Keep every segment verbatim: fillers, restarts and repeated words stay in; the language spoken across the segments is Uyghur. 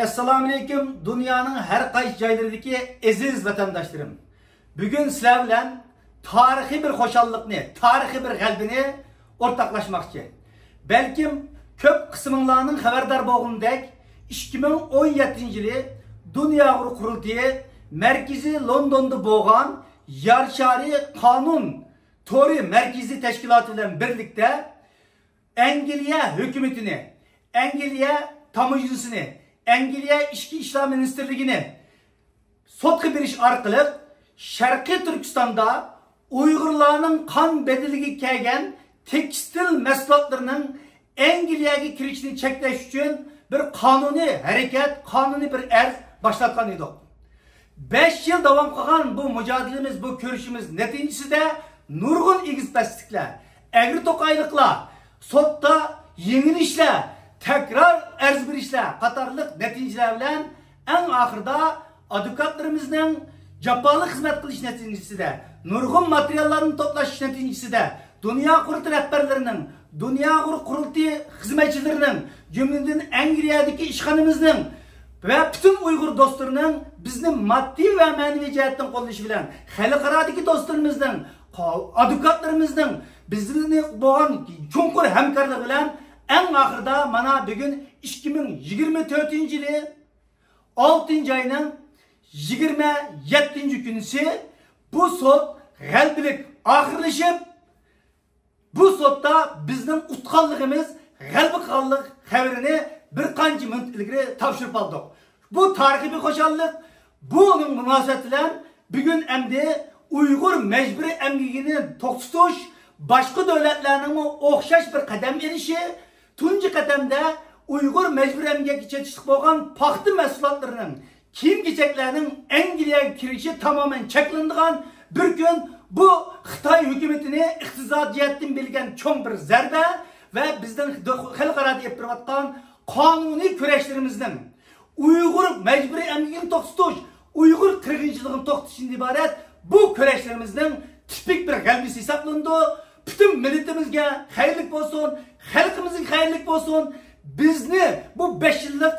ئەسسالامۇئەلەيكۇم، دۇنيانىڭ ھەر قايسى جايلىرىدىكى ئەزىز ۋەتەنداشلىرىم. بۈگۈن سىلەر بىلەن تارىخىي بىر خۇشاللىقنى، تارىخىي بىر غەلىبىنى ئورتاقلاشماقچى. بەلكىم كۆپ قىسمىڭلارنىڭ خەۋەردار بولغىنىدەك، ئىككى مىڭ ئون يەتتىنچى يىلى دۇنيا ئۇيغۇر قۇرۇلتىيى مەركىزى لوندوندا بولغان يەر شارى قانۇن تورى مەركىزىي تەشكىلاتى بىلەن بىرلىكتە ئەنگلىيە ھۆكۈمىتىنى، ئەنگلىيە تاموژنىسىنى، ئەنگلىيە ئىچكى ئىشلار مىنىستىرلىكىنى سوتقا بېرىش ئارقىلىق شەرقىي تۈركىستاندا ئۇيغۇرلارنىڭ قان بەدىلىگە كەلگەن تېكستىل مەھسۇلاتلىرىنىڭ ئەنگلىيەگە كىرىشىنى چەكلەش ئۈچۈن بىر قانۇنىي ھەرىكەت، قانۇنىي بىر ئەرز باشلاتقان ئىدۇق. بەش يىل داۋام قىلغان بۇ مۇجادىلىمىز، بۇ كۈرىشىمىز نەتىجىسىدە نۇرغۇن ئېگىز-پەسلىكلەر، ئەگرى-توقايلىقلار، سوتتا يېڭىلىشلار، تەكرار ئەرز بېرىشلەر قاتارلىق نەتىجىلەر بىلەن ئەڭ ئاخىرىدا ئادۋوكاتلىرىمىزنىڭ جاپالىق خىزمەت قىلىش نەتىجىسىدە، نۇرغۇن ماتېرىياللارنى توپلاش نەتىجىسىدە، دۇنيا قۇرۇلتىيى رەھبەرلىرىنىڭ، دۇنيا ئۇيغۇر قۇرۇلتىيى خىزمەتچىلىرىنىڭ، جۈملىدىن ئەنگلىيەدىكى ئىشخانىمىزنىڭ ۋە پۈتۈن ئۇيغۇر دوستلىرىنىڭ بىزنى ماددىي ۋە مەنىۋى جەھەتتىن قوللىشى بىلەن، خەلقئارادىكى دوستلىرىمىزنىڭ، ئادۋوكاتلىرىمىزنىڭ بىزنى بولغان چوڭقۇر ھەمكارلىقى بىلەن ئەڭ ئاخىرىدا مانا بۈگۈن ئىككى مىڭ يىگىرمە تۆتىنچى يىلى ئالتىنچى ئاينىڭ يىگىرمە يەتتىنچى كۈنىسى بۇ سوت غەلىبىلىك ئاخىرلىشىپ، بۇ سوتتا بىزنىڭ ئۇتقانلىقىمىز، غەلىبە قىلغانلىق خەۋىرىنى بىر قانچە مىنۇت ئىلگىرى تاپشۇرۇپ ئالدۇق. بۇ تارىخىي بىر خۇشاللىق. بۇنىڭ مۇناسىۋىتى بىلەن بۈگۈن ئەمدى ئۇيغۇر مەجبۇرىي ئەمگىكىنى توختىتىش، باشقا دۆلەتلەرنىڭمۇ ئوخشاش بىر قەدەم ئېلىشى، تۇنجى قەدەمدە ئۇيغۇر مەجبۇرىي ئەمگەككە چېتىشلىق بولغان پاختا مەھسۇلاتلىرىنىڭ، كىيىم-كېچەكلەرنىڭ ئەنگلىيەگە كىرىشى تامامەن چەكلىنىدىغان بىر كۈن. بۇ خىتاي ھۆكۈمىتىنى ئىقتىسادىي جەھەتتىن بىلگەن چوڭ بىر زەربە ۋە بىزنىڭ خەلقئارادا ئېلىپ بېرىۋاتقان قانۇنىي كۈرەشلىرىمىزنىڭ، ئۇيغۇر مەجبۇرىي ئەمگىكىنى توختىتىش، ئۇيغۇر قىرغىنچىلىقىنى توختىتىشتىن ئىبارەت بۇ كۈرەشلىرىمىزنىڭ تىپىك بىر غەلىبىسى ھېسابلىنىدۇ. پۈتۈن مىللىتىمىزگە خەيرلىك بولسۇن، خەلقىمىزگە خەيرلىك بولسۇن. بىزنى بۇ بەش يىللىق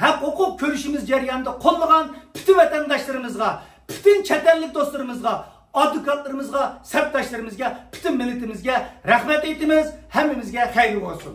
ھەق-ھوقۇق كۈرىشىمىز جەريانىدا قوللىغان پۈتۈن ۋەتەنداشلىرىمىزغا، پۈتۈن چەت ئەللىك دوستلىرىمىزغا، ئادۋوكاتلىرىمىزغا، سەپداشلىرىمىزگە، پۈتۈن مىللىتىمىزگە رەھمەت ئېيتىمىز. ھەممىمىزگە خەيرلىك بولسۇن.